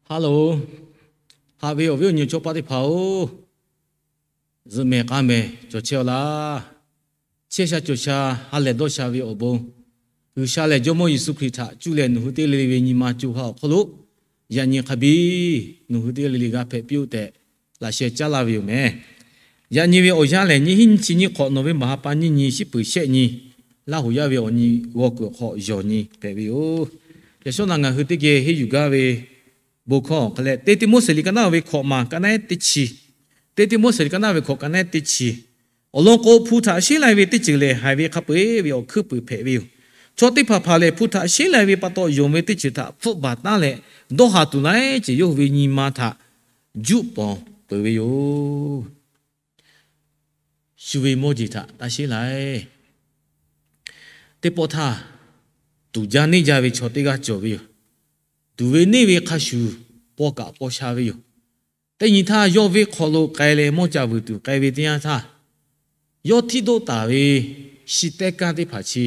Hello, haꞈ ve awˬ viˉ awˬ nyi chaw paˆ teˇ hpaˍ-oˬ, zuhꞈ mehˍ k'a mehˍ cawˬ chehˇ-aw laˇ. Chehˇ sha cawˬ sha, ha lehˬ dawˇ sha ve awˬ bon, G'uiˬsha lehˬ Jawˇmawˇ Yeˍsuˆ Hkriꞈ htaꞈ cuˇ leh nawˬ hui teˇ g'aˇ le le ve nyi ma co ha awˬ hk'oˆ lo yaꞈ nyi hk'a biˇ nawˬ hui teˇ g'aˇ le le g'a hpehꞈ piˇ-oˆ tehꞈ laꞈ sheh caˉ laˇ ve yoˬ mehˍ. Yaꞈ nyi ve awˬ yanˇ lehˬ, nyiˇ hinˉ nyiˇ chi nyiˇ hk'awꞈ November ha pa nyiˇ nyi, shiˉ peuˍ shehˆ nyi, Laˇ hoꞈ yaˇ ve awˬ nyi g'aw kuiˬ awˬ hk'aw yawˬ nyi hpehꞈ ve yoˬ. Yaꞈ shawˉ naꞈ ngaˬ hui teˇ geh henˇ yuˬ gaˇ ve bon hkawˇ hk'a leh, Teˇ Tiˆmoˉseˍ liꞈ ka naˉ ve hkawꞈ maˬ ka naˉ teˇ chi, Teˇ Tiˆmoˉseˍ liꞈ ka naˉ ve hkawꞈ ka naˉ teˇ chi, awˬ lawn k'o, hpu htaꞈ sheˉ lai ve teˇ ceuˬ lehˬ, haiˬ ve hk'a peu-eˬ ve awˬ hkuiˉ puiˍ hpehꞈ ve yoˬ. Chaw teˇ hpaˍ hpaˍ lehˬ, hpu htaꞈ sheˉ lai ve pa taw yonˍ ve teˇ ceuˬ htaꞈ hpfuhˆ baˬ taˉ leh, dawˇ haˍ tuˬ laiˉ ceuˬ yawˇ hui ve nyi ma htaꞈ juˆ pawnˍ peuˬ ve yoˬ. Shu ve mawˇ jeˬ htaꞈ taˇ sheˉ lai. Teˇ pawˆ htaˇ, tuˍ jaˇ neˇ jaˇ ve chaw teˇ g'aˇ cawˬ ve yoˬ. Tuˍ ve neˇ ve hk'a shuˍ paw kaꞈ paw sha ve yoˬ. Teˇ nyi htaˇ, yawˇ venˇ hk'aw lo k'ai leh mawˇ ca vuiˬ tuˬ k'ai ve teˇ yanˇ htaˇ, yawˇ htiˆ doˆ taˍ ve shi tehˇ kanˇ teˇ hpaˍ chi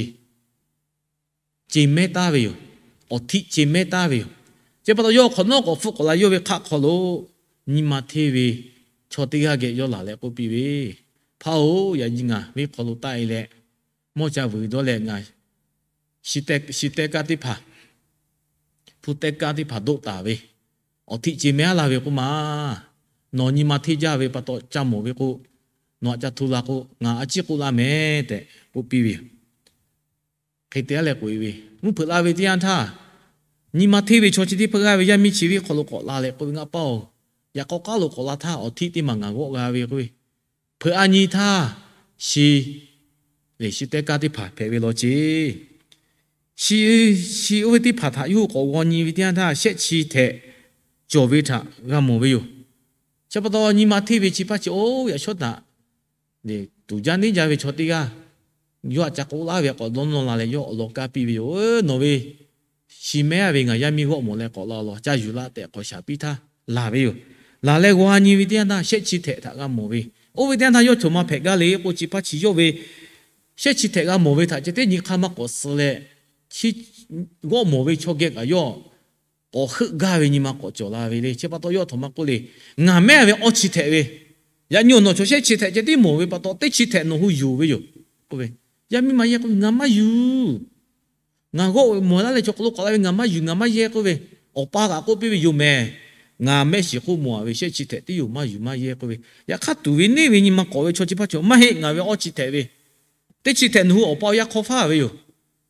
ce mehˉ taˉ ve yoˬ. Awˬ htiˆ ce mehˉ taˉ ve yoˬ. Chi pa taw yawˇ hk'awꞈ nawˉ k'awꞈ hpfuhˆ k'awꞈ la, yawˇ ve hk'aˆ hk'aw lo nyi ma hteˇ ve chaw teˇ g'aˇ geh yawˇ laˬ leh k'oˆ piˇ ve, Hpaˇ-oˬ, yaꞈ nyi ngaˬ venˇ hk'aw lo taˆ e leh mawˇ ca vuiˬ dawˇ leh ngaˬ shi tehˇ kanˇ teˇ hpaˍ, hpu tehˇ kanˇ teˇ hpaˍ doˆ taˍ ve, awˬ htiˆ ce mehˉ aˉ la ve k'oˆ ma. Nawˬ nyi ma hteˇ jaˇ ve pa taw ca mawˬ ve k'o, nawˬ aꞈ ca hto la k'o, ngaˬ a ciˉ k'oˆ laˇ mehˍ tehꞈ k'oˆ piˇ ve yoˬ. Hk'e te aˉ leh k'oꞈ e ve, mvuhˇ hpeuꞈ la ve teˇ yanˇ htaˇ, nyi ma hteˇ ve chaw chi teˇ hpaˍ g'aˇ ve yaˇ miˇ chi venˇ hk'aw lo k'awꞈ la leh k'oˆ ve, Ngaˬ pa-oˬ, yaꞈ k'aw k'aˉ lo k'awꞈ la htaˇ awˬ htiˆ teˇ maˬ ngaˬ g'awˆ g'a ve k'oˆ ve, hpeuꞈ a nyi htaˇ, shi lehˬ shi tehˇ kanˇ teˇ hpaˍ hpehꞈ ve law ceˇ. Shi, shi oˇ ve teˇ hpaˍ htaꞈ yawˇ hui k'awꞈ g'aw nyi ve teˇ yanˇ htaˇ, shehˆ chi htehꞈ cawˬ ve htaꞈ g'a mawˬ ve yoˬ. Chi pa taw nyi ma hteˇ ve chi hpaˇ chi oˇ yaꞈ shawˉ htaꞈ tuˍ jaˇ neˇ jaˇ ve chaw teˇ g'aˇ yawˇ aꞈ ca k'oˆ laˇ ve k'awꞈ dawˇ nawˇ la leh yawˇ awˬ lawn kaˇ piˇ ve yoˬ. Nawˬ ve shi mehˉ a ve ngaˬ yaˇ miˇ g'awˆ mawˬ leh k'awꞈ la law, ca yuˬ la tehꞈ k'awꞈ shaˍ piˇ htaˇ laˬ ve yoˬ. Laˬ leh g'aw nyi ve teˇ yanˇ htaˇ, shehˆ chi htehꞈ htaꞈ g'a mawˬ ve. Oˇ ve teˇ yanˇ htaˇ yawˇ htoꞈ ma hpehꞈ gaˇ le k'o, chi hpaˇ chi yawˇ ve shehˆ chi htehꞈ g'a mawˬ ve htaꞈ ceh teˇ nyi hk'aˇ maˇ k'awꞈ suh leh, g'awˆ mawˬ ve chaw geh kaꞈ yawˇ k'awꞈ heuˆ gaˇ ve nyi ma k'awꞈ cawˬ la ve le. Chi pa taw yawˇ htoꞈ ma k'oˆ le, Ngaˬ mehˉ ve awˇ chi htehꞈ ve, yaꞈ nyi nawˬ chaw shehˆ chi htehꞈ ceh tiˉ mawˬ ve pa taw, teˇ chi htehꞈ nawˬ hui yonˍ ve yoˬ k'oˆ ve. Yaˇ miˇ ma yehˇ k'oˆ ve, Ngaˬ maˇ yuˬ. Ngaˬ g'awˆ mawˬ laˇ leh chaw hk'aw lo k'awꞈ la ve, ngaˬ maˇ yuˬ, ngaˬ maˇ yehˇ k'oˆ ve. Awˬ pa kaꞈ k'oˆ piˇ ve yoˬ mehˍ, Ngaˬ mehˆ shiˍ k'oˆ mawˬ a ve, shehˆ chi htehꞈ tiˉ yoˬ, maˇ yuˬ maˇ yehˇ k'oˆ ve. Yaꞈ hk'aˇ tuˍ ve neˇ ve nyi ma k'awꞈ ve chaw chi hpaˇ cawˬ, Maˇ heˆ, ngaˬ ve awˇ chi htehꞈ ve, teˇ chi htehꞈ nawˬ hui awˬ pa awˬ yaˇ hk'awˇ faˉ ve yoˬ.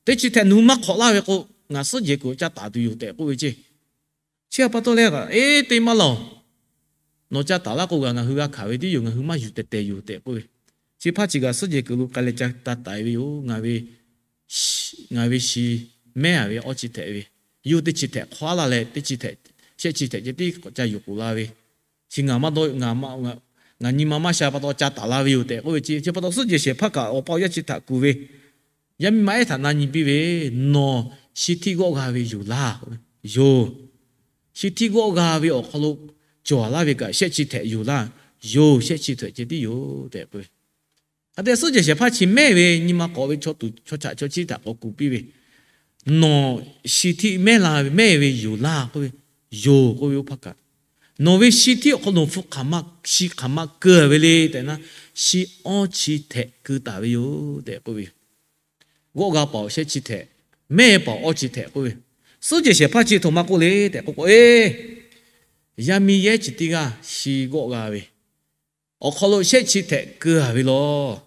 Teˇ chi htehꞈ nawˬ hui maˇ hk'awꞈ laˇ ve k'o, ngaˬ suhˉ jehˬ kuiˬ ca taˍ tuˬ yoˬ tehꞈ k'oˆ ve ceˇ. Chi a pa taw leh, Eˇ, teˇ maˇ laˬ-oˬ. Nawˬ ca taˍ laˇ k'o, g'a ngaˬ hui g'a hkanˍ ve tiˉ yoˬ. Ngaˬ hui maˇ yuˬ tehˬ tehˬ yoˬ tehꞈ k'oˆ ve. Chi hpaˇ chi g'a suhˉ jehˬ kuiˬ lo k'ai leh ca taˍ taˍ ve yoˬ. Ngaˬ ve shi mehˉ a ve awˇ chi htehꞈ ve, yawˇ teˇ chi htehꞈ hk'awˇ laˇ leh, teˇ chi htehꞈ, shehˆ chi htehꞈ ceh tiˉ ca yuˬ k'oˍ la ve. Chi ngaˬ maˇ dawˇ, ngaˬ nyi ma maˇ sha pa taw ca taˍ la ve yoˬ tehꞈ k'oˆ ve ceˇ. Chi pa taw suhˉ jehˬ shehˍ hpaˇ kaꞈ awˬ pa awˬ yaˇ chi htaꞈ kuˬ ve, Yaˇ miˇ ma ehˉ htaꞈ na nyi piˇ ve, Nawˬ shi htiˆ g'awˆ g'a ve yoˬ laˇ. Yoˬ. Shi htiˆ g'awˆ g'a ve awˬ hk'aw lo cawˬ laˇ ve kaꞈ shehˆ chi htehꞈ yoˬ laˇ. Yoˬ, shehˆ chi htehꞈ ceh tiˉ yoˬ tehꞈ k'oˆ ve. Hk'a te suhˉ jehˬ shehˍ hpaˇ chi mehˉ ve nyi ma k'awꞈ ve chaw tuˬ chaw chaꞈ chaw chiˇ htaꞈ k'awꞈ kuˬ piˇ ve, Nawˬ shi htiˆ mehˉ la ve, mehˉ ve yoˬ laˇ k'oˆ ve. Yoˬ k'oˆ ve oˇ hpaˇ kaꞈ, Nawˬ ve shi htiˆ awˬ hk'aw lo nawˬ hpu hk'aˬ ma, shi hk'aˬ ma keu ve le tehꞈ na, shi awˇ chi htehꞈ keu taˍ ve yoˬ tehꞈ k'oˆ ve yoˬ. G'awˆ g'a paˍ awˬ shehˆ chi htehꞈ, mehˉ paˍ awˬ awˇ chi htehꞈ k'oˆ ve, suhˉ jehˬ shehˍ hpaˇ chi htoꞈ ma k'oˆ le tehꞈ k'oˆ k'o, Eˇ, yaˇ miˇ yehˉ chi teˇ g'aˇ shi g'awˆ g'a ve, awˬ hk'aw lo shehˆ chi htehꞈ keu a ve law.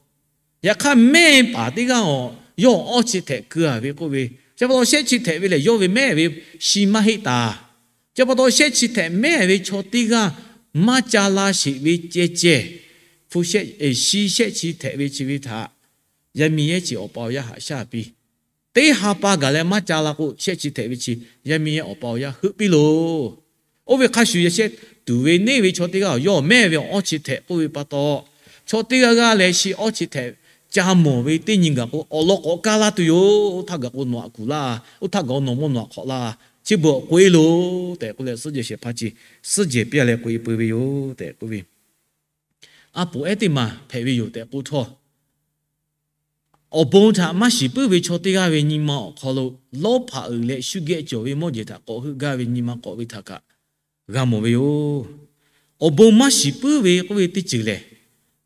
Yaꞈ hk'aˇ mehˉ paˍ teˇ g'aˇ awˬ yawˇ awˬ awˇ chi htehꞈ keu a ve k'oˆ ve, chi pa taw shehˆ chi htehꞈ ve lehˬ yawˇ ve mehˉ ve shi maˇ heˆ taˍ. Chi pa taw shehˆ chi htehꞈ mehˉ ve chaw teˇ g'aˇ maˇ ca la sheˍ ve ceh ceh, hpu shehˆ, shi shehˆ chi htehꞈ ve chi ve htaꞈ yaˇ miˇ yehˉ chi awˬ pa awˬ yaˇ haꞈ shaˉ piˇ. Teˇ ha pa gaˬ leh maˇ ca la k'o, shehˆ chi htehꞈ ve chi yaˇ miˇ yehˉ awˬ pa awˬ yaˇ heuˆ piˇ loˬ. Oˇ ve hk'a shuˍ yehˬ shehˆ tuˬ ve neˇ ve chaw teˇ g'aˇ yawˇ mehˉ ve awˬ awˇ chi htehꞈ k'oˆ ve pa taw, chaw teˇ g'aˇ g'aˇ leh shi awˇ chi htehꞈ ca mawˬ ve teˇ nyi gaˬ k'o, awˬ lawn k'awꞈ kaˇ laˇ tuˬ yoˬ. Oˇ htaˇ gaˬ k'o nawˬ aꞈ kuˬ laˇ. Oˇ htaˇ gaˬ k'o nawˬ mawˇ nawˬ aꞈ hk'awꞈ laˇ. Chi beuꞈ k'oꞈ e loˬ tehꞈ k'oˆ leh, suhˉ jehˬ shehˍ hpaˇ chi suhˉ jehˬ piˇ leh k'oꞈ e peuˬ ve yoˬ tehꞈ k'oˆ ve. A poˍ ehˉ teˇ maˬ hpehꞈ ve yoˬ tehꞈ k'oˆ htawˇ, awˬ bon htaꞈ maˇ shiˍ puiˉ ve chaw teˇ g'aˇ ve nyi ma awˬ hk'aw lo lawˇ hpaꞈ uiˍ leh shu geh cawˬ ve mawˇ jehˬ htaꞈ k'awꞈ heuˆ gaˇ ve nyi ma k'awꞈ ve htaꞈ kaꞈ, g'a mawˬ ve yoˬ. Awˬ bon maˇ shiˍ puiˉ ve k'oˆ ve teˇ ceuˬ lehˬ,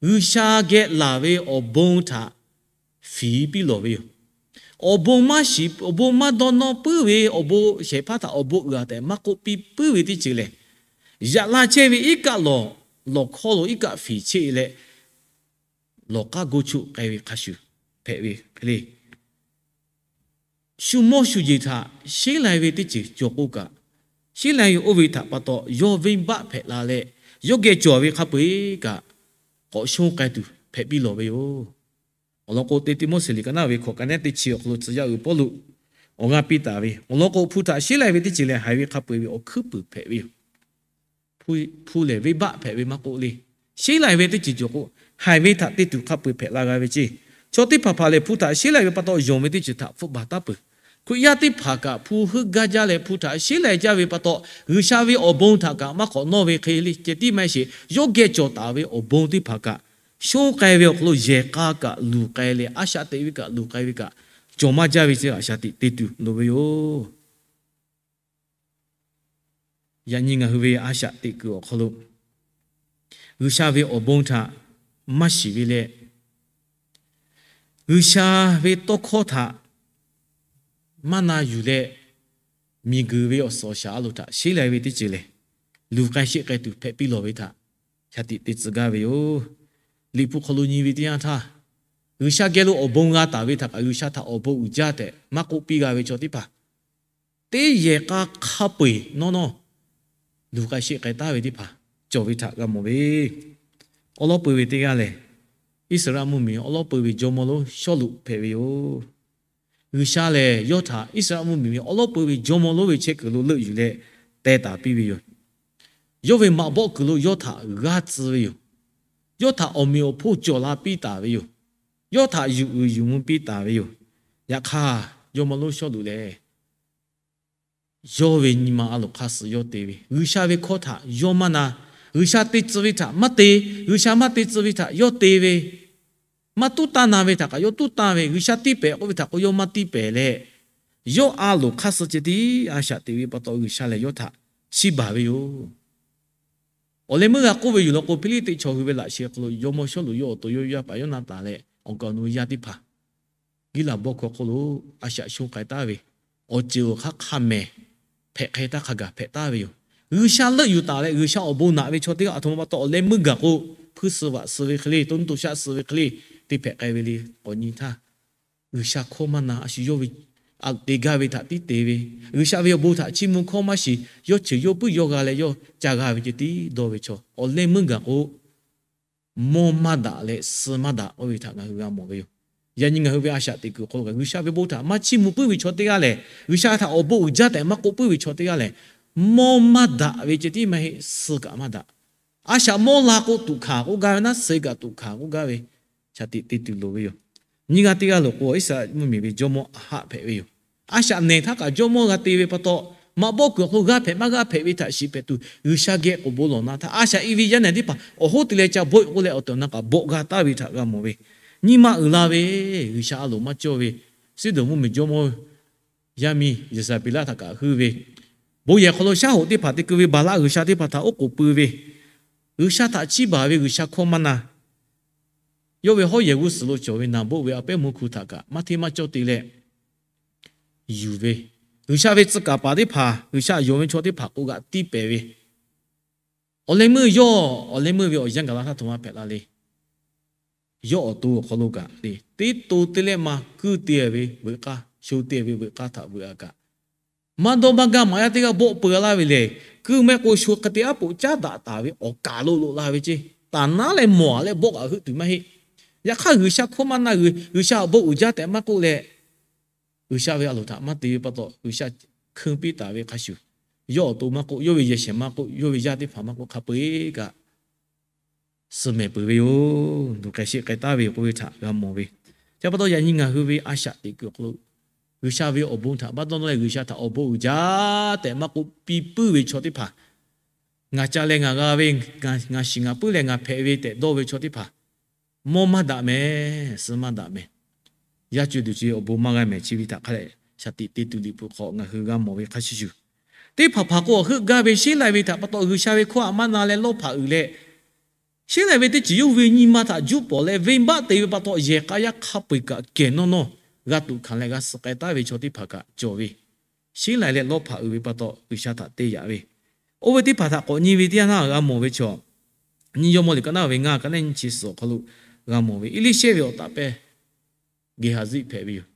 G'uiˬsha geh laˬ ve awˬ bon htaꞈ fiˍ piˇ lawˬ ve yoˬ. Awˬ bon maˇ shiˍ, awˬ bon maˇ dawˇ nawˇ puiˉ ve awˬ bon shehˍ hpaˇ htaꞈ awˬ bon uiˍ a tehꞈ maˇ k'oˆ piˇ puiˉ ve teˇ ceuˬ lehˬ, yaꞈ la chehˇ ve iˉ kaˆ lawˬ, lawˬ hkawˇ lo iˉ kaˆ fiˍ cheˆ leh, lawˬ k'aˉ goˇ choˆ k'ai ve hk'a shuˍ hpehꞈ ve hk'e le. Shu mawˇ shu jeˬ htaꞈ sheˉ lai ve teˇ ceuˬ cawˬ k'o kaꞈ, sheˉ lai ve oˇ ve htaꞈ pa taw yawˇ venˇbaˆ hpehꞈ la leh, yawˇ geh cawˬ ve hk'a peu-eˬ kaꞈ k'awꞈ shonˇ k'ai tuˬ hpehꞈ piˇ lawˬ ve yoˬ. Awˬ lawn k'o, teˇ Tiˆmoˉseˍ liꞈ ka naˆ ve hkawꞈ ka nehˉ teˇ chi awˬ hk'aw lo tcuh yaˇ uiˍ Pawˇluꞈ awˬ g'aˇ piˇ taˍ ve awˬ lawn k'o, hpu htaꞈ sheˉ lai ve teˇ ceuˬ lehˬ, haiˬ ve hk'a peu-eˬ ve awˬ hkuiˉ puiˍ hpehꞈ ve yoˬ. Hpu lehˬ, venˇbaˆ hpehꞈ ve maˇ k'oˆ le. Sheˉ lai ve teˇ ceuˬ cawˬ k'o, haiˬ ve htaꞈ te tuˬ hk'a peu-eˬ hpehꞈ la g'a ve ceˇ. Chaw teˇ hpaˍ hpaˍ lehˬ, hpu htaꞈ sheˉ lai ve pa taw yonˍ ve teˇ ceuˬ htaꞈ hpfuhˆ baˬ taˉ peuˬ. Hkriꞈ yaˇ teˇ hpaˍ kaꞈ hpu heuˆ gaˇ jaˇ leh hpu htaꞈ sheˉ lai jaˇ ve pa taw, G'uiˬsha ve awˬ bon htaꞈ kaꞈ maˇ k'awꞈ nawˇ ve hk'e le ceh tiˉ maˇ heˆ sheˍ, yawˇ geh cawˬ taˍ ve awˬ bon teˇ hpaˍ kaꞈ shonˇ k'ai ve awˬ hk'aw lo yehˬ k'a kaꞈ luˬ k'ai leh, a shaꞈ teꞈ ve kaꞈ luˬ k'ai ve kaꞈ cawˬ maˇ jaˇ ve ceˇ, a shaꞈ teꞈ te tuˬ loˍ ve yoˬ. Yaꞈ nyi ngaˬ hui ve a shaꞈ teꞈ kuiˬ awˬ hk'aw lo G'uiˬsha ve awˬ bon htaꞈ maˇ shiˍ ve leh, G'uiˬsha ve tawˇ hkawˇ htaꞈ maˇ na yuˬ leh, miˬguiˬ ve awˬ suhˍ awˬ shaˍ a loˍ htaꞈ sheˉ lai ve teˇ ceuˬ lehˬ, luˬ k'ai sheˆ k'ai tuˬ hpehꞈ piˇ lawˬ ve htaꞈ shaˍ tiꞈ te tcuh gaˇ ve yoˬ. Liꞈ hpu hk'aw lo nyi ve teˇ yanˇ htaˇ, G'uiˬsha geh lo awˬ bon g'a taˍ ve htaꞈ kaꞈ G'uiˬsha htaꞈ awˬ bon uiˍ jaˇ tehꞈ maˇ k'oˆ piˇ g'a ve chaw teˇ hpaˍ, teˇ yehˬ k'a hk'a peu-eˬ nawˇ nawˇ luˬ k'ai sheˆ k'ai taˍ ve teˇ hpaˍ cawˬ ve htaꞈ g'a mawˬ ve. Awˉ lawˉ peu ve teˇ g'aˇ lehˬ, Iˉsaˍreˍlaˆ mvuhˇmiˬ awˉ lawˉ peu ve jawˇmawˇ lonˉ Sawˉluꞈ hpehꞈ ve yoˬ. G'uiˬsha lehˬ, yawˇ htaꞈ Iˉsaˍreˍlaˆ mvuhˇmiˬ ve awˉ lawˉ peu ve jawˇmawˇ lonˉ ve chehˇ kuiˬ lo leuˆ yuˬ leh teh taˍ piˇ ve yoˬ. Yawˇ ve maꞈ bawˆ kuiˬ lo yawˇ htaꞈ g'aˇ tcuh ve yoˬ. Yawˇ htaꞈ awˬ meꞈ awˬ hponˇ cawˬ la piˇ taˍ ve yoˬ. Yawˇ htaꞈ yuˬ uiˍ yuˬ mvuh piˇ taˍ ve yoˬ. Yaꞈ hk'aˇ, jawˇmawˇ lonˉ Sawˉluꞈ lehˬ, yawˇ ve nyi ma a loˍ hk'aˇ suh yawˇ te ve, G'uiˬsha ve hkawˇ htaꞈ yawˇ maˇ na, G'uiˬsha te tcuh ve htaꞈ maˇ te, G'uiˬsha maˇ te tcuh ve htaꞈ yawˇ te ve, maˇ tuˉ tanˇ na ve htaꞈ kaꞈ yawˇ tuˉ tanˇ ve, G'uiˬsha tiˇ pehˍ k'oˆ ve htaꞈ k'o yawˇ maˇ tiˇ pehˍ leh, yawˇ a loˍ hk'aˇ suh ceh tiˉ a shaꞈ teꞈ ve pa taw G'uiˬsha lehˬ yawˇ htaꞈ chiˇ baˬ ve yoˬ. Awˬ leh meuˇ g'a k'oˆ ve yoˬ law k'o, Hpiˇliˇteˆ chaw hui ve laꞈ sheh hk'aw lo jawˇmawˇ Sawˉluꞈ yawˇ awˬ to yawˇ yaˇ paˍ Yawˇnaˍtanˍ leh awˬ kaˍ awˬ nu yaˇ teˇ hpaˍ Giˉlaˍbawˇhkawˇ hk'oˆ lo a shaꞈ shonˇ k'ai taˍ ve, awˬ ceuˬ awˬ hk'aˇ hk'a mehˍ hpehꞈ hk'e taˇ hk'a gaˬ hpehꞈ taˍ ve yoˬ. G'uiˬsha leuˆ yuˬ taˍ leh G'uiˬsha awˬ bon naꞈ ve chaw teˇ g'aˇ aˬ htoꞈ ma pa taw awˬ leh meuˇ gaˬ k'o, hpuiˇ suh vaꞈ suh ve hk'e le, to nuˇ to shaˆ suh ve hk'e le, te hpehꞈ k'ai ve le k'awꞈ nyi htaˇ, G'uiˬsha hkawˇ maˇ na, a shu yawˇ ve a loˍ te gaˇ ve htaꞈ tiˉ te ve, G'uiˬsha ve awˬ bon htaꞈ chiˇ mvuh hkawˇ maˇ shiˍ, yawˇ ceuˬ yawˇ puiˉ yawˇ g'a leh yawˇ ca g'a ve ceh tiˉ dawˇ ve chaw awˬ leh meuˇ gaˬ k'o, mawˇ maˇ daꞈ leh suh maˇ daꞈ k'oˆ ve htaꞈ ngaˬ hui g'a mawˬ ve yoˬ. Yaꞈ nyi ngaˬ hui ve a shaꞈ teꞈ kuiˬ awˬ hk'aw lo kaꞈ G'uiˬsha ve bon htaꞈ maˇ chiˇ mvuh puiˉ ve chaw teˇ g'aˇ lehˬ, G'uiˬsha htaꞈ awˬ bon uiˍ jaˇ tehꞈ maˇ k'oˆ puiˉ ve chaw teˇ g'aˇ lehˬ, mawˇ maˇ daꞈ ve ceh tiˉ maˇ heˆ, suh kaꞈ maˇ daꞈ. A shaꞈ mawˇ la k'o tuꞈ hkanˍ k'oˆ gaˇ ve, naˉ suh kaꞈ tuꞈ hkanˍ k'oˆ gaˇ ve, shaˍ tiꞈ te tuˬ loˍ ve yoˬ. Nyiˇ g'aˇ teˇ g'aˇ loˍ k'o, Iˉsaˍreˍlaˆ mvuhˇmiˬ ve jawˇmawˇ Aˍhaˆ hpehꞈ ve yoˬ. A shaꞈ nehˬ htaˇ kaꞈ jawˇmawˇ g'a te ve pa taw, maꞈ bawˆ kuiˬ awˬ hk'aw lo g'aˇ hpehꞈ maˇ g'aˇ hpehꞈ ve htaꞈ shiˍ hpehꞈ tuˬ, G'uiˬsha geh k'oˍ bon lawˬ na htaˇ, a shaꞈ i ve yaˇ nehˬ teˇ hpaˍ awˬ hoˉ te leh ca bawˆ k'oˆ leh awˬ tehˬ awˬ na kaꞈ bawˆ g'a taˍ ve htaꞈ g'a mawˬ ve. Nyi ma uiˍ la ve, G'uiˬsha a loˍ maˇ cawˇ ve Siˉdonˍ mvuhˇmiˬ jawˇmawˇ yaˇ miˇ Yeˍzaˍbeˍlaˆ htaꞈ kaꞈ heuˆ ve, bon yehˬ hk'aw lo shaˉ hoꞈ teˇ hpaˍ te keu ve Baˍlaˆ g'uiˬsha teˇ hpaˍ htaꞈ oˉ k'oˍ pui ve, G'uiˬsha htaꞈ chiˇ baˬ ve, G'uiˬsha hkawˇ maˇ na, yawˇ ve hawˉ yehˬ g'uˇ suhˍ lo cawˬ ve Naˍboˆ ve a pehˉ mvuhˇ hku htaꞈ kaꞈ maˇ hteˇ maˇ cawˇ te leh yuˬ ve, G'uiˬsha ve tcuh kaˍ paˍ teˇ hpaˍ, G'uiˬsha yonˍ ve chaw teˇ hpaˍ k'o g'aꞈ tiˇ pehˍ ve, awˬ leh meuˇ yawˇ awˬ leh meuˇ ve awˬ yanˇ gaˬ la htaˇ htoꞈ ma hpehꞈ la le. Yawˇ awˬ to awˬ hk'aw lo kaꞈ le, teˇ to te leh ma kuiˇ te ve veuꞈ k'aˇ, sho te ve veuꞈ k'aˇ htaꞈ veuꞈ a kaꞈ, maˇ dawˇ maˇ gaˇ maꞈ yaˇ teˇ g'aˇ bawˆ peu laˇ ve lehˬ, kuiˇ mehˆ k'o sho hk'e te aˉ poꞈ caˉ daꞈ taˍ ve awˬ kaˬ lo loꞈ la ve ceˇ. Taˍ naˉ leh mawˬ a leh bawˆ kaꞈ heuˆ tuˬ maˇ heˆ. Yaꞈ hk'aˇ G'uiˬsha hkawˇ maˇ na, G'uiˬsha awˬ bon uiˍ jaˇ tehꞈ maˇ k'oˆ leh, G'uiˬsha ve a loˍ htaꞈ maˇ te ve pa taw G'uiˬsha hkui piˇ taˍ ve hk'a shuˍ, yawˇ awˬ to maˇ k'oˆ, yawˇ ve yehˬ shehˍ maˇ k'oˆ, yawˇ ve yaˇ teˇ hpaˍ maˇ k'oˆ, hk'a peu-eˬ kaꞈ suh mehˍ peuˬ ve yoˬ. Luˬ k'ai sheˆ k'ai taˍ ve k'oˆ ve htaꞈ g'a mawˬ ve. Chi pa taw yaꞈ nyi ngaˬ hui ve a shaꞈ teꞈ kuiˬ awˬ hk'aw lo G'uiˬsha ve awˬ bon htaꞈ maˇ dawˇ nawˇ leh G'uiˬsha htaꞈ awˬ bon uiˍ jaˇ tehꞈ maˇ k'oˆ piˇ puiˉ ve chaw teˇ hpaˍ, ngaˬ ca leh ngaˬ g'a ve, ngaˬ shiˍ ngaˬ puiˉ leh ngaˬ hpehꞈ ve tehꞈ dawˇ ve chaw teˇ hpaˍ, mawˇ maˇ daꞈ mehˍ, suh maˇ daꞈ mehˍ. Yaˇ co-e duˬ co-e awˬ bon maˇ g'a mehˍ, chi ve htaꞈ hk'a leh shaˍ tiꞈ te tuˬ Liꞈ hpu hk'aw ngaˬ hui g'a mawˬ ve hk'a shuˍ shuˍ, Teˇ hpaˍ hpaˍ k'o, heuˆ gaˇ ve sheˉ lai ve htaꞈ pa taw G'uiˬsha ve hkawˇ htaꞈ maˇ na leh lawˇ hpaꞈ uiˍ leh, sheˉ lai ve teˇ ceuˬ yawˇ hui ve nyi ma htaꞈ juˇ pawˍ leh venˇbaˆ te ve pa taw, yehˬ k'a yaˇ hk'a peu-eˬ kaꞈ kehˬ nawˇ nawˇ g'a tuꞈ hkanˍ leh g'a suh k'ai taˍ ve chaw teˇ hpaˍ kaꞈ cawˬ ve, sheˉ lai leh lawˇ hpaꞈ uiˍ ve pa taw G'uiˬsha htaꞈ te yaꞈ ve. Oˇ ve teˇ hpaˍ htaꞈ k'awꞈ nyi ve teˇ yanˇ htaˇ g'a mawˬ ve chaw, Nyiˇ Jawˇmawˇ liꞈ ka naˉ ve ngaˇ ka naˉ nyiˇ chi suhˍ awˬ hk'aw lo g'a mawˬ ve, Eˇliˇshehˇ ve awˬ taˍ pehˇ Geˍhaˍziˆ hpehꞈ ve yoˬ.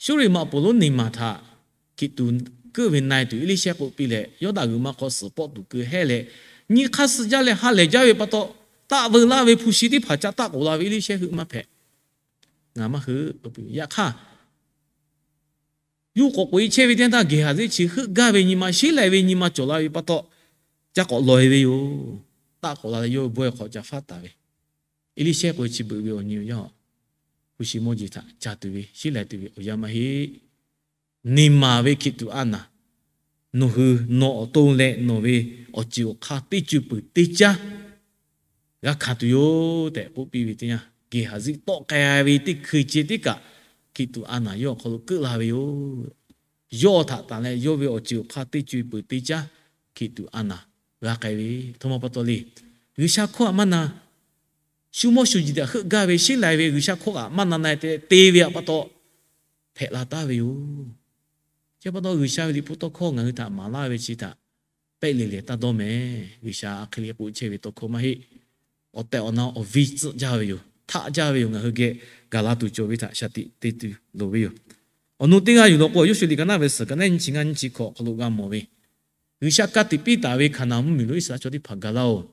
Suˇriꞈ maꞈ poˍ lonˉ Neˍmaˍ htaꞈ hkiˬ tuˬ keuˆ ve na-e tuˬ Eˇliˇshehˇ k'oˆ piˇ leh, Yawˇdanˍ g'uiˬ ma hk'aw suhˍ pawˆ tuˬ keu hehˇ leh, nyi hk'aˇ suh jaˇ leh ha lehˬ jaˇ ve pa taw, taˆ veu laˇ ve hpu shi teˇ hpaˍ ca taˆ k'oꞈ la ve, Eˇliˇshehˇ heuˆ maˇ hpehꞈ. Ngaˬ maˇ heuˆ. Yaꞈ hk'aˇ, yuˇ k'awꞈ k'oꞈ-e chehˇ ve teˇ yanˇ htaˇ, Geˍhaˍziˆ chi heuˆ gaˇ ve nyi ma, sheˉ lai ve nyi ma cawˬ la ve pa taw, ca k'awꞈ lawˬ-e ve yoˬ. Taˆ k'awꞈ la leh yawˇ ve bawehˇ hk'aw ca faˉ taˍ ve, Eˇliˇshehˇ k'oˆ ve chi beuꞈ ve awˬ nyi-oˬ, yawˇ hpu shi mawˇ jeˬ htaꞈ ca tuˬ ve, sheˉ lai tuˬ ve awˬ yanˇ maˇ heˆ. Neˍmaˍ ve hkiˬ tuˬ a naˍ, nawˬ hui nawˬ awˬ to leh nawˬ ve awˬ ceuˬ awˬ hk'aˇ teˇ co-e peuˬ teˇ caˉ g'a hkanˍ tuˬ yoˬ tehꞈ k'oˆ piˇ ve teˇ yanˇ, Geˍhaˍziˆ tawˆ k'ai ve teˇ hkui ceh tiˉ kaꞈ, hkiˬ tuˬ a naˍ yawˇ awˬ hk'aw lo keuˆ la ve yoˬ. Yawˇ htaꞈ tanˬ leh yawˇ ve awˬ ceuˬ awˬ hk'aˇ teˇ co-e peuˬ teˇ caˉ hkiˬ tuˬ a naˍ g'a k'ai ve. Aˬ htoꞈ ma pa taw le. G'uiˬsha hkawˇ htaꞈ maˇ na, shu mawˇ shu jeˬ htaꞈ heuˆ gaˇ ve, sheˉ lai ve, G'uiˬsha hkawˇ htaꞈ maˇ na na-e te ve pa taw hpehꞈ la taˍ ve yoˬ. Chi pa taw G'uiˬsha ve liꞈ hpu tawˇ hkawˇ ngaˬ hui htaꞈ maˍ laˇ ve chi htaꞈ pehˆ le lehˬ taˇ dawˇ mehˍ. G'uiˬsha a hk'e le k'oˆ chehˇ ve tawˇ hkawˇ maˇ heˆ. Awˬ tehˬ awˬ na awˬ viˇ tcuhˆ jaˇ ve yoˬ. Htaˆ jaˇ ve yoˬ. Ngaˬ hui geh gaˬ la tuˬ cawˬ ve htaꞈ shaˍ tiꞈ te tuˬ loˍ ve yoˬ. Awˬ nu teˇ g'aˇ yuˬ law k'o, Yoˇshuˆ liꞈ ka naˉ ve suhˍ ka naˉ nyiˇ chi ngaˇ nyiˇ chi hkawꞈ awˬ hk'aw lo g'a mawˬ ve, G'uiˬsha ka tiꞈ piˇ taˍ ve Hkaˍnanˍ mvuhˇmiˬ lo Iˉsaˍreˍlaˆ chaw teˇ hpaˍ gaˬ laˇ-oˬ.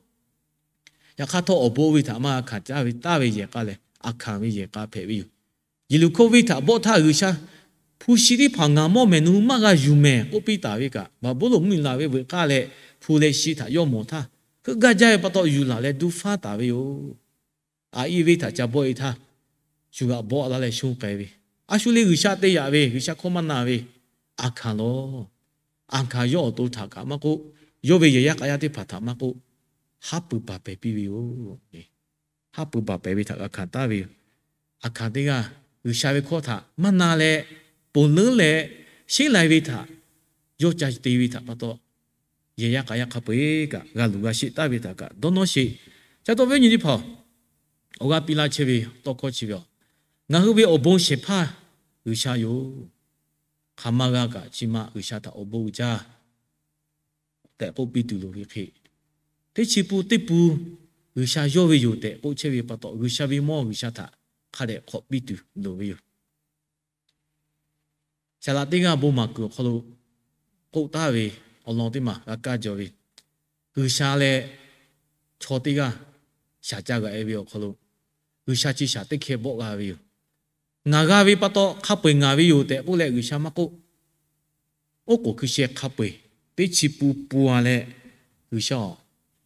Yaꞈ hk'aˇ htawˇ, awˬ bon ve htaꞈ maˇ g'a hkanˍ caˇ ve taˍ ve yehˬ k'a lehˬ, Aˍhkaˍnˍ ve yehˬ k'a hpehꞈ ve yoˬ. Yeˍriˆhkoˇ venˇ htaꞈ bawˆ htaˇ, G'uiˬsha hpu shi teˇ hpaˍ ngaˬ mawˇ mehˍ, nawˬ hui maˇ g'a yuˬ mehˍ k'oˆ piˇ taˍ ve kaꞈ, Baˍbuˍlonˍ mvuhˇmiˬ laˬ ve veuꞈ k'aˇ leh hpu leh shi htaꞈ yawˇ mawˬ htaˇ, heuˆ gaˇ jaˇ ve pa taw yuˬ laˬ leh duˇ faˉ taˍ ve yoˬ. A iˉ venˇ htaꞈ ca bawˆ-e htaˇ, shu g'aꞈ bawˆ la leh shonˇ k'ai ve, a shu le G'uiˬsha te yaꞈ ve, G'uiˬsha hkawˇ maˇ na ve Aˍhkaˍnˍ lawˬ. Aˍhkaˍnˍ yawˇ awˬ to htaꞈ kaꞈ maˇ k'oˆ, yawˇ ve yehˬ yaˇ k'a yaˇ teˇ hpaˍ htaꞈ maˇ k'oˆ, haˉ pui baˬ pehˍ piˇ ve yoˬ. Haˉ pui baˬ pehˍ ve htaꞈ g'a hkanˍ taˍ ve yoˬ. Aˍhkaˍnˍ teˇ g'aˇ G'uiˬsha ve hkawˇ htaꞈ maˇ na leh, ponˬ leuˉ leh sheˉ lai ve htaꞈ yawˇ ca te ve htaꞈ pa taw, yehˬ yaˇ k'a yaˇ hk'a peu-eˬ kaꞈ g'a luˬ g'a sheˆ taˍ ve htaꞈ kaꞈ dawˇ nawˇ sheˍ. Ca taw ve nyi teˇ hpaˍ-oˬ, awˬ g'aˇ piˇ laˇ chehˇ ve tawˇ hkawˇ chi ve, ngaˬ hui ve awˬ bon shehˍ hpaˇ G'uiˬsha yoˬ. Hk'aˬ ma g'a kaꞈ chi ma G'uiˬsha htaꞈ awˬ bon uiˍ jaˇ tehꞈ k'oˆ piˇ tuˬ loˍ ve hk'e, teˇ chi pun teˇ pun G'uiˬsha yawˇ ve yoˬ tehꞈ k'oˆ chehˇ ve pa taw, G'uiˬsha ve mawˇ G'uiˬsha htaꞈ hk'a dehꞈ hk'awꞈ piˇ tuˬ loˍ ve yoˬ. Saˍ laꞈ teˇ g'aˇ bon maˍ kuiˬ awˬ hk'aw lo k'oˆ taˍ ve awˬ lawn teˇ maˬ g'a kaˇ jaw ve, G'uiˬsha leh chaw teˇ g'aˇ shaˍ ca g'aꞈ-e ve awˬ hk'aw lo, G'uiˬsha chi shaˍ teˇ hkeh bawˆ g'a ve yoˬ. Ngaˬ g'a ve pa taw hk'a peu-eˬ ngaˬ ve yoˬ tehꞈ k'oˆ leh G'uiˬsha maˇ k'oˆ. Oˉ k'oˍ hkui sheh hk'a peu-eˬ teˇ chi pun pun-a leh, G'uiˬsha-oˬ,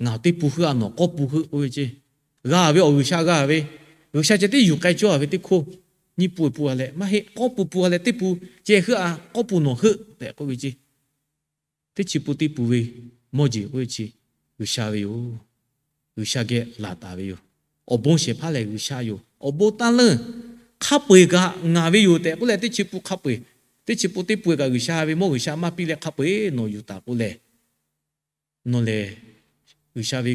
ngaˬ teˇ pun heuˆ-a, nawˬ k'awˇ pun heuˆ k'oˆ ve ceˇ. G'a ve awˬ G'uiˬsha g'a ve, G'uiˬsha ceh tiˉ yuˬ k'ai cawˇ-a ve teˇ hkoˇ, nyiˇ pun pun-a leh maˇ heˆ, k'awˇ pun pun-a leh teˇ pun ceh heuˆ-a, k'awˇ pun nawˬ heuˆ tehꞈ k'oˆ ve ceˇ. Teˇ chi pun teˇ pun ve mawˇ jeˬ k'oˆ ve chi G'uiˬsha ve yoˬ. G'uiˬsha geh laˬ taˍ ve yoˬ. Awˬ bon shehˍ hpaˇ lehˬ G'uiˬsha yoˬ. Awˬ bon taˇ leunˇ, hk'a peu-eˬ kaꞈ ngaˬ ve yoˬ tehꞈ k'oˆ leh, teˇ chi pun hk'a peu-eˬ, teˇ chi pun teˇ pun-eˬ kaꞈ G'uiˬsha ve mawˇ G'uiˬsha maˇ piˇ leh hk'a peu-eˬ nawˬ yuˬ taˍ k'oˆ leh, nawˬ lehˬ G'uiˬsha ve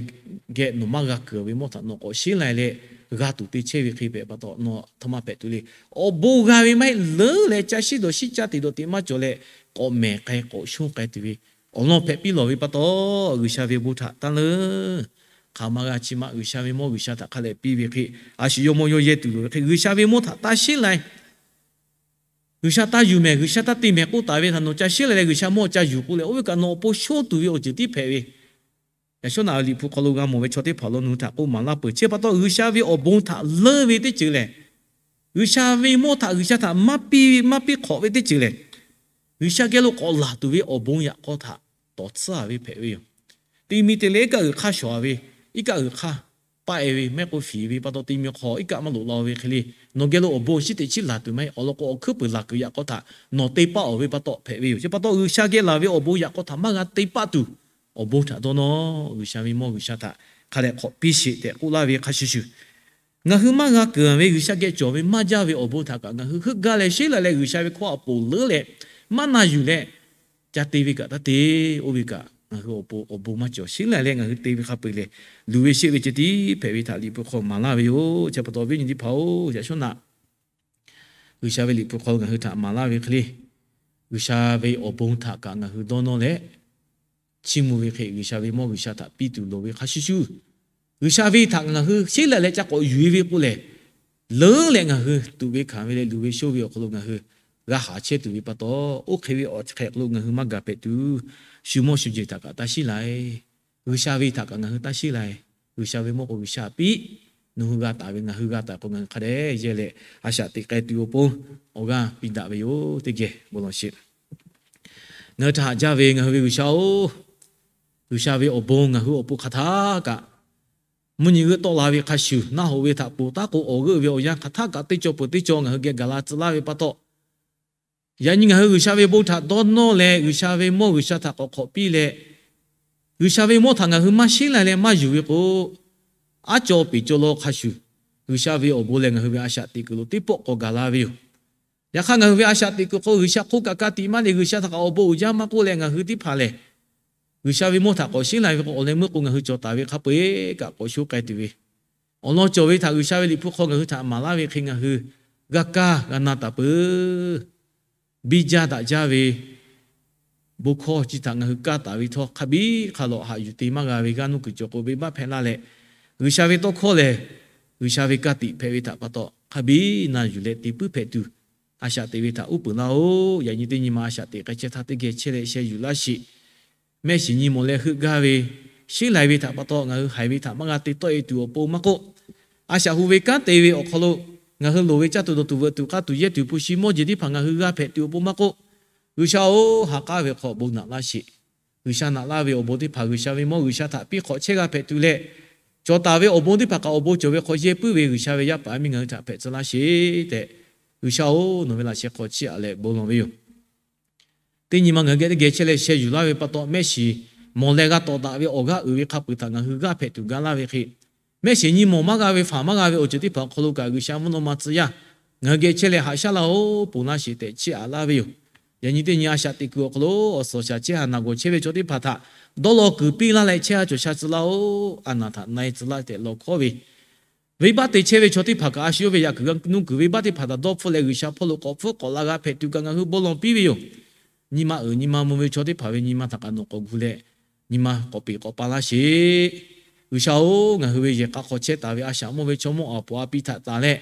geh nawˬ maˇ g'a kuiˬ ve mawˇ htaꞈ nawˬ k'awꞈ sheˉ lai leh g'a tuˬ te chehˇ ve hk'e hpehꞈ pa taw, nawˬ htaꞈ maˇ hpehꞈ tuˬ le. Awˬ bon g'a ve maˇ heˆ, leuˉ leh ca shiˉ dawˬ shiˉ caˇ teꞈ dawˬ teꞈ maˇ cawˬ leh, k'awꞈ mehˬ k'ai k'awꞈ shonˇ k'ai tuˬ ve awˬ lawn hpehꞈ piˇ lawˬ ve pa taw, G'uiˬsha ve bon htaꞈ taˇ leunˇ. Hk'aˬ ma g'a chi ma G'uiˬsha ve mawˇ G'uiˬsha htaꞈ hk'a dehꞈ piˇ ve hk'e, a shu yawˇ mawˇ yawˇ yehˇ tuˬ loˍ ve hk'e, G'uiˬsha ve mawˇ htaꞈ taˇ sheˉ lai. G'uiˬsha taˇ yuˬ mehˍ, G'uiˬsha taˇ te mehˍ k'oˆ taˍ ve htaꞈ nawˬ ca sheˉ lai leh G'uiˬsha mawˇ ca yuˬ k'oˆ leh, oˇ ve kaꞈ nawˬ awˬ pon shonˇ tuˬ ve awˬ ceuˬ tiˉ hpehꞈ ve. Yaꞈ shawˉ naꞈ ve liꞈ hpu hk'aw lo g'a mawˬ ve chaw teˇ hpaˍ lo nawˬ hui htaꞈ k'oˆ maˍ laˇ peuˬ. Chi pa taw G'uiˬsha ve awˬ bon htaꞈ leunˇ ve teˇ ceuˬ lehˬ, G'uiˬsha ve mawˇ htaꞈ G'uiˬsha htaꞈ maˇ piˇ, maˇ piˇ hk'awꞈ ve teˇ ceuˬ lehˬ, G'uiˬsha geh lo k'awꞈ laˬ tuˬ ve awˬ bon yaꞈ k'aw htaꞈ tawˍ tsuhˇ-a ve hpehꞈ ve yoˬ. Te mi te leh iˉ kaˆ g'uiˬ hk'aˇ shawˍ-a ve, iˉ kaˆ g'uiˬ hk'aˇ paˆ-e ve, mehˆ k'oˆ fiˍ ve pa taw te mi hk'aw iˉ kaˆ maˇ loꞈ la ve hk'e le, nawˬ geh lo awˬ bon shiˉ teꞈ chiˉ laˬ tuˬ maˇ heˆ. Awˬ lawn k'o, awˬ hkuiˉ peuˬ laˬ kuiˬ yaꞈ k'aw htaꞈ nawˬ te paˆ-oˬ ve pa taw hpehꞈ ve yoˬ. Chi pa taw, G'uiˬsha geh laˬ ve awˬ bon yaꞈ k'aw htaꞈ maˇ g'a te paˆ tuˬ, awˬ bon htaꞈ dawˇ nawˇ. G'uiˬsha ve mawˇ G'uiˬsha htaꞈ hk'a dehꞈ hk'awꞈ piˇ sheˍ tehꞈ k'oˆ laˇ ve hk'a shuˍ shuˍ, ngaˬ hui maˇ g'a keunˍ ve G'uiˬsha geh cawˬ ve maˇ jaˇ ve awˬ bon htaꞈ kaꞈ ngaˬ hui heuˆ gaˇ leh sheˉ la leh G'uiˬsha ve hkawˇ htaꞈ ponˬ leuˉ leh maˇ na yuˬ leh, ca te ve kaꞈ taˇ te. Oˇ ve kaꞈ ngaˬ hui awˬ pon awˬ bon maˇ cawˬ. Sheˉ lai leh ngaˬ hui te ve hk'a peu-eˬ lehˬ, luˬ ve sheˆ ve ceh tiˉ hpehꞈ ve htaꞈ Liꞈ hpu hk'aw maˍ laˇ ve yoˬ. Chi pa taw viˉ nyi teˇ hpaˍ-oˬ, yaꞈ shawˉ naꞈ G'uiˬsha ve Liꞈ hpu hk'aw ngaˬ hui htaꞈ maˍ laˇ ve hk'e le, G'uiˬsha ve awˬ bon htaꞈ kaꞈ ngaˬ hui dawˇ nawˇ leh, chiˇ mvuh ve hk'e G'uiˬsha ve mawˇ G'uiˬsha htaꞈ piˇ tuˬ loˍ ve hk'a shuˍ shuˍ, G'uiˬsha ve htaꞈ ngaˬ hui sheˉ lai leh ca k'awꞈ yuˬ e ve k'o lehˬ, leuˉ leh ngaˬ hui tuꞈ ve hkanˍ ve leh luˬ ve shoˇ ve awˬ hk'aw lo ngaˬ hui g'a haˍ chehˇ tuˬ ve pa taw, oˇ hk'e ve awˬ hk'ehꞈ lo ngaˬ hui maˇ gaˬ hpehꞈ tuˬ, shu mawˇ shu jeˬ htaꞈ kaꞈ taˇ sheˉ lai. G'uiˬsha ve htaꞈ kaꞈ ngaˬ hui taˇ sheˉ lai. G'uiˬsha ve mawˇ k'o G'uiˬsha piˇ, nawˬ hui g'a taˍ ve ngaˬ hui g'a taˍ k'o, ngaˬ hui hk'a dehꞈ yehˇ leh a shaꞈ teꞈ k'ai tuˬ awˬ pon awˬ g'aˇ piˇ daꞈ ve yoˬ. Teˇ geh bon lawˬ sheˍ. Ngaˬ hui htaꞈ haꞈ jaˇ ve ngaˬ hui ve G'uiˬsha-oˬ, G'uiˬsha ve awˬ bon ngaˬ hui awˬ pon hk'aˬ htaˇ kaꞈ mvuhˇ nyi g'euˆ tawˆ la ve hk'a shuˍ, naˆ hoꞈ ve htaꞈ ponˬ taˉ k'o awˬ g'euˆ ve awˬ yanˇ hk'aˬ htaˇ kaꞈ teˇ cawˬ peuˬ teˇ cawˬ ngaˬ hui geh gaˬ la tcuh laˇ ve pa taw, yaꞈ nyi ngaˬ hui G'uiˬsha ve bon htaꞈ dawˇ nawˇ leh, G'uiˬsha ve mawˇ G'uiˬsha htaꞈ k'awꞈ hk'awꞈ piˇ leh, G'uiˬsha ve mawˇ htaꞈ ngaˬ hui maˇ sheˉ lai leh maˇ yuˬ ve k'o, aˉ caw peˍ caw law hk'a shuˍ, G'uiˬsha ve awˬ bon lehˬ ngaˬ hui ve a shaꞈ teꞈ kuiˬ lo teˇ pawˆ k'awꞈ gaˬ la ve yoˬ. Yaꞈ hk'aˇ, ngaˬ hui ve a shaꞈ teꞈ kuiˬ hk'aw G'uiˬsha hk'oˆ kaꞈ ka tiꞈ maˇ leh, G'uiˬsha htaꞈ kaꞈ awˬ bon uiˍ jaˇ maˇ k'oˆ leh, ngaˬ hui teˇ hpaˍ lehˬ, G'uiˬsha ve mawˇ htaꞈ k'awꞈ sheˉ lai ve k'o, awˬ leh meuˇ k'o ngaˬ hui cawˬ taˍ ve hk'a peu-eˬ kaꞈ k'awꞈ sho k'ai tuˬ ve, awˬ lawn cawˬ ve htaꞈ G'uiˬsha ve Liꞈ hpu hk'aw ngaˬ hui htaꞈ maˍ laˇ ve hk'e ngaˬ hui g'a kaˇ g'a na taˍ peuˬ. Biˇ jaˇ daꞈ jaˇ ve bon hkawˇ chi htaꞈ ngaˬ hui kaˇ taˍ ve htawˇ, hk'a biˇ hk'a lawꞈ haꞈ yuˬ te maˇ g'a ve g'aˇ nuˇ kuiˬ cawˬ k'o, venˇbaˆ hpehꞈ laˇ leh, G'uiˬsha ve tawˇ hkawˇ lehˬ G'uiˬsha ve ka tiꞈ hpehꞈ ve htaꞈ pa taw, hk'a biˇ na yuˬ leh te puiˉ hpehꞈ tuˬ, a shaꞈ teꞈ ve htaꞈ uˉ peunˍ laˇ-oˆ. Yaꞈ nyi teˇ nyi ma a shaꞈ teꞈ k'ai chehˇ htaˇ teˇ geh chehˇ leh sheh yuˬ laˇ sheˍ. Mehˆ shiˍ nyi mawˬ leh heuˆ gaˇ ve, sheˉ lai ve htaꞈ pa taw ngaˬ hui haiˬ ve htaꞈ maˇ g'a te tawˆ e tuˬ awˬ pon maˇ k'oˆ, a shaꞈ hu ve kanˉ te ve awˬ hk'aw lo ngaˬ hui loˍ ve caˇ tuˬ dawˬ tuˬ veuꞈ tuˬ k'aˇ tuˬ yehˇ tuˬ hpu shi mawˇ jeˬ teˇ hpaˍ ngaˬ hui g'a hpehꞈ tuˬ awˬ pon maˇ k'oˆ, G'uiˬsha-oˬ, ha k'aˉ ve hk'aw bon naꞈ laˇ sheˍ. G'uiˬsha naꞈ laˇ ve awˬ bon teˇ hpaˍ G'uiˬsha ve mawˇ G'uiˬsha htaꞈ piˇ hk'awꞈ chehˇ g'a hpehꞈ tuˬ leh, cawˬ taˍ ve awˬ bon teˇ hpaˍ kaꞈ awˬ bon cawˬ ve hk'aw yehˇ puiˉ ve G'uiˬsha ve yaˇ paˍ yaˇ miˇ ngaˬ hui htaꞈ hpehꞈ tcuh laˇ sheˍ tehꞈ, G'uiˬsha-oˬ, nawˬ ve laꞈ sheh hk'aw chiˇ aꞈ leh bon lawˬ ve yoˬ. Teˇ nyi ma ngaˬ hui geh teˇ geh chehˇ leh sheh yuˬ laˇ ve pa taw, mehˆ shiˍ mawˬ leh g'a tawˍ daꞈ ve awˬ g'aˇ uiˍ ve hk'a peu-eˬ htaꞈ ngaˬ hui g'aˇ hpehꞈ tuˬ ga laˇ ve hk'e, mehˆ shiˍ nyi mawˬ maˇ g'a ve, faˍ maˇ g'a ve awˬ ceuˬ teˇ hpaˍ awˬ hk'aw lo kaꞈ G'uiˬsha mvuhˇ naw ma tcuh yaˇ ngaˬ hui geh chehˇ leh haꞈ shaˉ laˇ-oˬ, ponˬ laˇ sheˍ tehꞈ chiˇ aꞈ laˇ ve yoˬ. Yaꞈ nyi teˇ nyi a shaꞈ teꞈ kuiˬ awˬ hk'aw lo awˬ suhˍ awˬ shaˍ chehˇ ha naˬ gawˬ chehˇ ve chaw teˇ hpaˍ htaꞈ dawˇ law kuiˬ piˇ laˇ leh chehˇ ha cawˬ sha tcuh laˇ-oˬ, a naˬ htaꞈ na e tcuh laˇ tehꞈ lawˬ hkawˉ ve, venˇbaˆ te chehˇ ve chaw teˇ hpaˍ kaꞈ a shu yawˇ ve yaꞈ kuiˬ g'a nuˇ kuiˬ venˇbaˆ teˇ hpaˍ htaꞈ dawˇ hpfuhˆ leh G'uiˬsha hpawˇ lo k'awꞈ hpfuhˆ k'awꞈ la g'a hpehꞈ tuˬ kaꞈ ngaˬ hui bon lawˬ piˇ ve yoˬ. Nyi ma uiˍ nyi ma mvuh ve chaw teˇ hpaˍ ve nyi ma htaꞈ kaꞈ nawˬ k'awꞈ gu leh, nyi ma k'awꞈ peˍ k'awꞈ pa laˇ sheˍ. G'uiˬsha-oˬ, ngaˬ hui ve yehˬ k'a hk'aw chehˇ taˍ ve a shaꞈ mawˇ ve chaw mawˇ aˬ puˍ a pi htaꞈ taˍ leh,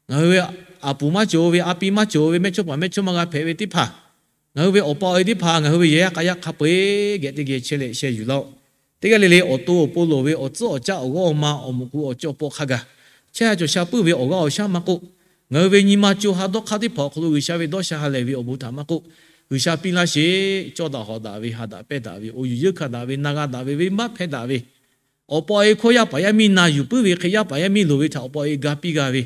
ngaˬ hui ve aˬ puˍ maˇ cawˬ ve, a pi maˇ cawˬ ve, mehˇchawˇpaˍ mehˇchawˇma g'a hpehꞈ ve teˇ hpaˍ, ngaˬ hui ve awˬ pa awˬ e teˇ hpaˍ ngaˬ hui ve yehˬ yaˇ k'a yaˇ hk'a peu-eˬ geh teˇ geh chehˇ leh sheh yuˬ laˇ-oˆ. Teˇ g'aˇ le le awˬ to awˬ pon loˍ ve awˬ tcuhˉ awˬ caˆ awˬ g'awˇ awˬ ma awˬ moˍ k'u awˬ cawˇ awˬ pawˆ hk'a gaˬ, chehˇ ha cawˬ sha puiˉ ve awˬ g'aˇ awˬ shaˉ maˇ k'oˆ, ngaˬ hui ve nyi ma co ha dawˇ hk'aˇ teˇ hpaˍ awˬ hk'aw lo G'uiˬsha ve dawˇ sha ha lehˬ ve awˬ bon htaꞈ maˇ k'oˆ, G'uiˬsha piˇ laˇ sheˍ. Cawˇ daꞈ hawꞈ daꞈ ve, ha daꞈ pehnˇ daꞈ ve, awˬ yuˬ yeunˇ hkanˍ daꞈ ve, na g'a daꞈ ve, venˇbaˆ hpehˇ daꞈ ve, awˬ pa awˬ e hkawˇ yaˇ paˍ yaˇ miˇ na yuˬ puiˉ ve hk'e, yaˇ paˍ yaˇ miˇ loˍ ve htaꞈ awˬ pa awˬ e ga piˇ g'a ve,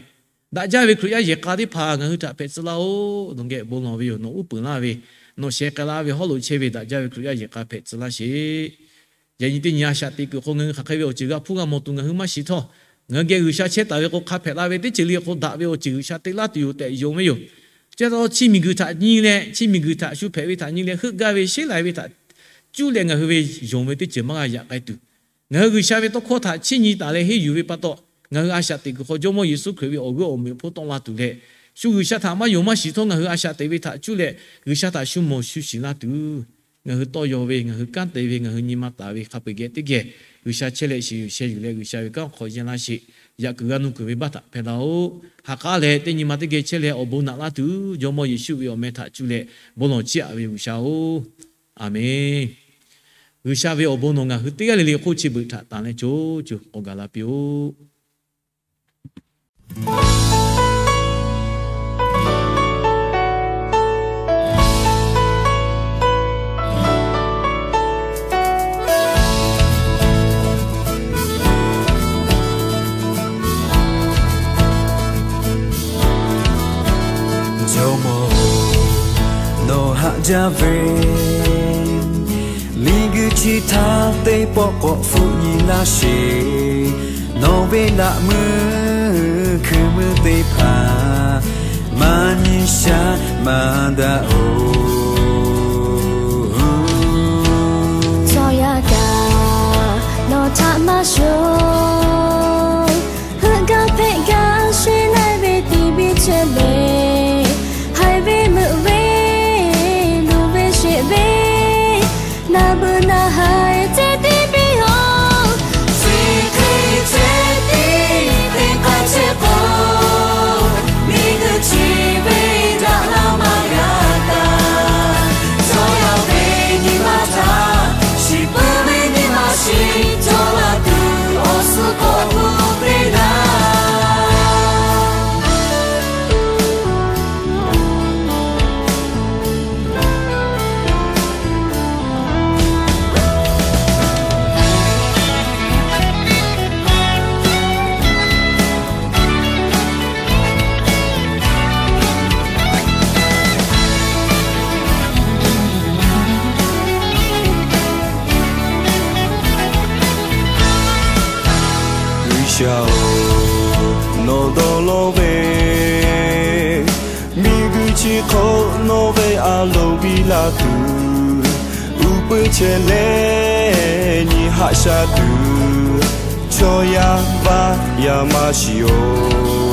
daꞈ jaˇ ve Hkriꞈ yaˇ yehˬ k'a teˇ hpaˍ ngaˬ hui htaꞈ hpehꞈ tcuh laˇ-oˬ. Nawˬ geh bon lawˬ ve yoˬ. Nawˬ uˉ peunˍ laˇ ve, nawˬ sheh k'ai laˇ ve hawˉ lo chehˇ ve daꞈ jaˇ ve Hkriꞈ yaˇ yehˬ k'a hpehꞈ tcuh laˇ sheˍ. Yaꞈ nyi teˇ nyi a shaꞈ teꞈ kuiˬ hk'aw ngaˬ hui hk'aˬ hk'e ve awˬ ceuˬ g'a hpuˇ g'a mawˬ tuˬ ngaˬ hui maˇ shiˍ htawˇ, ngaˬ hui geh G'uiˬsha chehˇ taˍ ve k'o, hk'a hpehꞈ la ve teˇ ceuˬ le k'o, daꞈ ve awˬ ceuˬ G'uiˬsha te laˇ tuˬ yoˬ tehꞈ yonˍ ve yoˬ. Chi pa taw chiˇ miˬguiˬ htaꞈ nyi leh, chiˇ miˬguiˬ htaꞈ shu hpehꞈ ve htaꞈ nyi leh, heuˆ gaˇ ve sheˉ lai ve htaꞈ cuˇ leh ngaˬ hui ve yonˍ ve teˇ ceuˬ maˇ g'a yaꞈ k'ai tuˬ, ngaˬ hui G'uiˬsha ve tawˇ hkawˇ htaꞈ chiˇ nyi taˍ leh henˇ yuˬ ve pa taw, ngaˬ hui a shaꞈ teꞈ kuiˬ hk'aw Jawˇmawˇ Yeˍsuˆ Hkriꞈ ve awˬ g'euˆ awˬ meuꞈ hpawˇ tawˆ la tuˬ leh, shu G'uiˬsha htaꞈ maˇ yonˍ maˇ shiˍ htawˇ ngaˬ hui a shaꞈ teꞈ ve htaꞈ cuˇ leh G'uiˬsha htaꞈ shu mawˬ shu shiˍ laˇ tuˬ, ngaˬ hui tawˇ yaw ve, ngaˬ hui kanˉ te ve, ngaˬ hui nyi ma taˍ ve hk'a peu-eˬ geh teˇ geh G'uiˬsha chehˇ leh shiˍ yuˬ sheh yuˬ leh G'uiˬsha ve kanˉ hk'aw yehˇ laˇ sheˍ. Yaꞈ kuiˬ g'a nuˇ kuiˬ venˇbaˆ htaꞈ hpehˇ laˇ-oˆ. Ha k'aˉ leh teˇ nyi ma teˇ geh chehˇ leh awˬ bon naꞈ laˇ tuˬ, Jawˇmawˇ Yeˍsuˆ ve awˬ meh htaꞈ cuˇ leh bon lawˬ chiˇ aꞈ ve G'uiˬsha-oˬ, Aˬmenˍ. G'uiˬsha ve awˬ bon nawˬ ngaˬ hui teˇ g'aˇ le le hk'oˆ chi beuꞈ htaꞈ tanˬ leh co co k'awꞈ gaˬ la piˇ-oˆ. Jawˇmawˇ-oˬ, nawˬ haꞈ jaˇ ve miˬguiˬ chi htaˇ teˇ pawˆ k'awꞈ hpfuhˆ nyi laˇ sheˍ. Nawˬ ve laꞈ meuˇ hkui meuˇ teˇ hpaˍ maˇ nyi sha maˇ daꞈ-oˬ. Htaꞈ maˇ shoˍ, heuˆ gaˇ hpehꞈ gaˇ sheˍ na ve tiˍ biˇ chehˇ le. Haiˬ ve meuꞈ ve, luˬ ve sheˍ ve, naˬ beuꞈ naˬ haiˬ ceh tiˉ piˇ-oˬ. Chi hk'e ceh tiˉ teˇ hk'aˇ chehˇ k'o, miˬguiˬ chi ve daꞈ la maˇ g'a taˍ. Chaw yaˇ ve nyi ma htaꞈ shiˍ puiˉ ve nyi ma shiˍ cawˬ la tuˬ awˬ suhˉ k'awꞈ pu te laˇ. G'uiˬsha-oˬ, nawˬ dawˇ law ve miˬguiˬ chi hk'oˆ nawˬ ve a loˍ biˇ la tuˬ, uˉ peunˍ chehˇ leh nyi haꞈ sha tuˬ, chaw yaˇ vaˇ yaˇ maˇ shiˍ-oˬ.